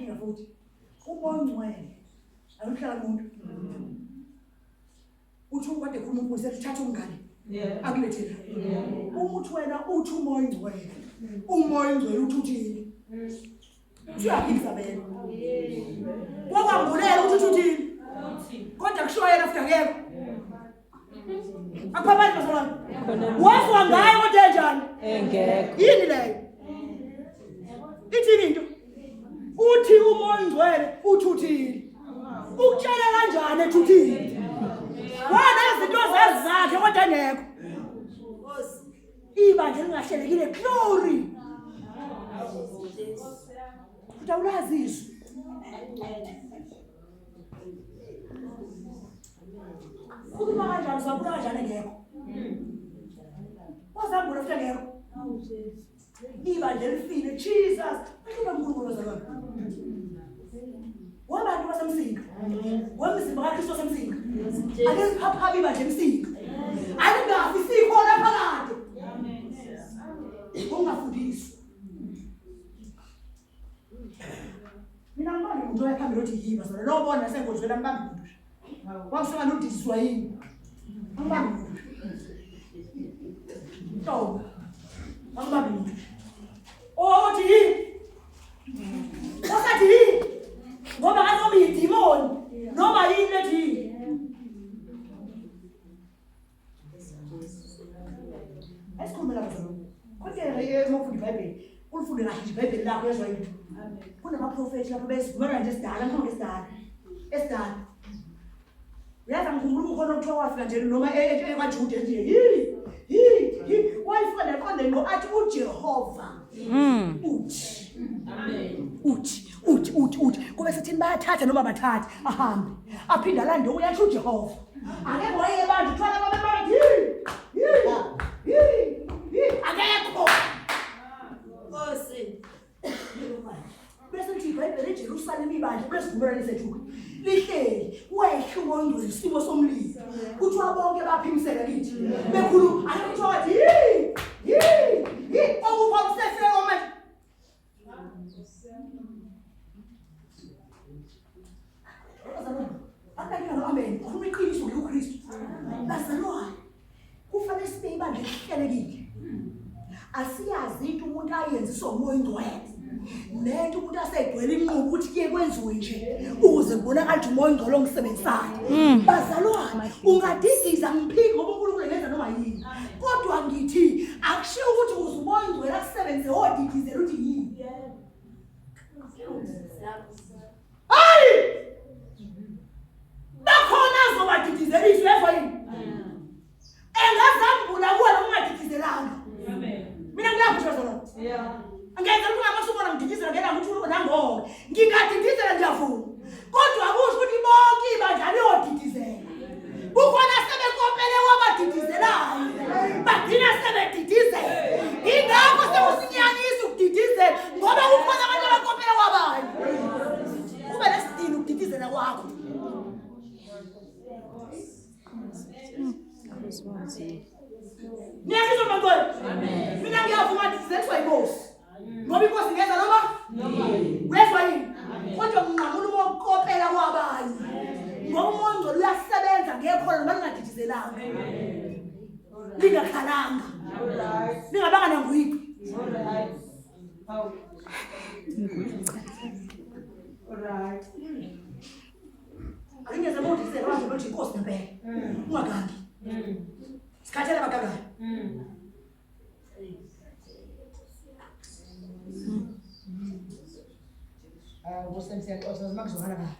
Inkinga futhi. Umoya ongcwele awuhlala umuntu. Uthi ukade khuluma umfundisi ethi thatha umngane. Akulethela. Uma uthi wena uthi umoya ongcwele. Umoya ongcwele uthi uthini? Uyaphikisa vele. Wakwambulela ukuthi uthi uthini? Kodwa kusho yena futhi akekho. Akuphaphani bazalwane. Wezwa ngayo kodwa enjani? Engekho. Yini leyo? Ithini into? Uthi umoya ongcwele uthi uthini? Ukutshela kanjani ethi uthini? Wena izinto zazi zakhe kodwa engekho. Ibandla elingahlelekile glory. Futhi awulazi izwi. Khuluma kanjani uzambula kanjani engekho? Wazambula futhi engekho. Ibandla elifile Jesus. Bahluka uNkulunkulu bazalwane. Wabantu basemsinga. Wemzimba kaKristu wasemsinga. Ake siphaphabe ibandla emsinga. Alingafi sikhona phakade. Ungafundiswa. Mina ngibambe umuntu oya phambili othi yiba sona lo bona senkonzweni ambambe umuntu. Wakusona nodiswa yini? Ambambe umuntu. Nhlobo. Ambambe umuntu. Othi yini? Osathi yini? Ngoba ngathi yidimoni noma yini lethi yini? Esikhulumela bazalwane. Kodwa ke uma ufunda iBhayibheli, ulifunde kahle nje iBhayibheli lakho uyezwa yini? Kunamaprofethi lapho besivumelwano nje esidala, ngikhuluma ngesidala. Esidala. Uyazi angikhumbula kukhona okuthiwa wafika nje noma ekwaJuda nje. Hi hi hi wayifika naqonde ngqo athi uJehova. Uthi. Amen. Uthi uthi uthi uthi kube sethini bayathatha noma bathathe ahambe aphinde alande uyasho uJehova. Akekho wayebanje uthwala babe bathi hi hi hi akekho. Nkosi. Bese lithi iBhayibheli eJerusalema ibandla kulesivumelwano sethu lihleli wehla umoya isimo somlilo kuthiwa bonke baphimisela kithi bekhuluma akekho kuthiwa wathi hi hi hi okupha kusefike manje Akanjalo amen. Khuluma iqiniso ngikuKristu. Bazalwane, kufanele sibe ibandla elihlelekile. Asiyazi into umuntu ayenziswa umoya ongcwele. Nento umuntu asegcwele inqubo ukuthi kuye kwenziwe nje ukuze kubonakale ukuthi umoya ongcwele ongisebenzisayo. Bazalwane, ungadidiza ngiphiki ngoba uNkulunkulu engenza noma yini. Kodwa ngithi akushiwo ukuthi uze umoya ongcwele akusebenzise wodidizela ukuthi yini. Hayi! Bakhona azobadidizeliswa yezwa yini? Engazambula kuwe noma ungadidizelanga. Mina ngilapho nje bazalwane. Ngenza ukuthi ungamasubona ngididizela ngena ukuthi ulo nangoke. Ngingadidizela ngiyavuma. Kodwa akusho ukuthi bonke ibandla liyodidizela. Kukhona sebekopele wabadidizelayo. Bagcina sebedidizela. Ingakho sekusinyanyisa ukudidizela ngoba kukhona abantu abakopele kwabanye. Kube nesidini ukudidizela kwakho. Niyangizwa bantwana? Mina ngiyavuma ndizeliswa yinkosi. Ngoba inkosi ingenza noma uyezwa yini? Kodwa nginqamula uma ukukopela kwabanye. Ngoba umoya ongcwele uyasebenza ngekhono noma lingadidizelanga. Lingakhalanga. Lingabanga nangwiqi. Akungeze mawudizela wazi ukuthi inkosi ngempela. Ungagangi. Sikhathele abagangayo. Ah, ngosem siyaxoxa makuzwakala kahle.